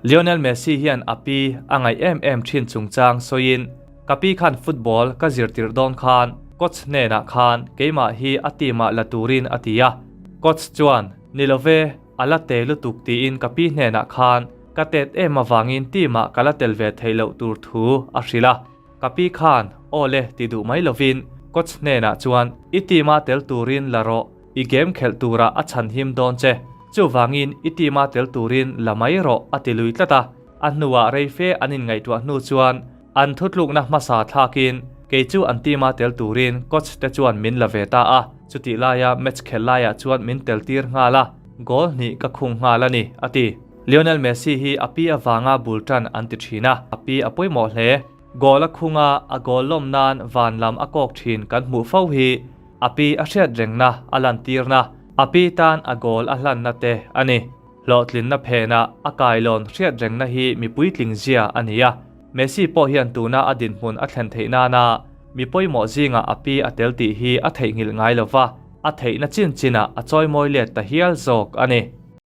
Lionel Messi hian a pi a ngaih em em thin chungchang sawiin, Ka pi khan football ka zirtirh dawn khan coach hnenah khan keimah hi a team ah la turin a ti a. Coach chuan, Ni lo ve, a la te lutuk tiin ka pi hnenah khan ka tet em avangin team ah ka la tel ve theih loh tur thu a hrilh a. Ka pi khan, Aw le ti duh mai lovin coach hnenah chuan i team ah tel turin la rawh, I game khelh turah a chhan him dawn che. Chuvangin i team-a tel turin la mai rawh a ti lui tlat a. A hnuah rei fe an inngaihtuah hnu chuan an thutlukna hmasa thlakin kei chu an team-a tel turin coach te chuan min la ve ta a. Chutih laia match khelh laiah chuan min tel tir nghal a, goal hnih ka khung nghal a ni, a ti. Lionel Messi hi a pi avanga bul tan an ti thin a, a pi a pawimawh hle. Goal a khung a, a goal lawm nan van lam a kawk thin kan hmuh fo hi. A pi a hriat rengna a lantirna, a pi tan a goal a hlanna te a ni. Hlawhtlinna phenah a kailawn hriat rengna hi mi puitling zia a ni a. Messi pawh hian tuna a dinhmun a thlen theih nana mi pawimawh zingah a pi a tel tih hi a theihnghilh ngai lo va, a theihna chin chinah a chawimawi let ta hial zawk a ni.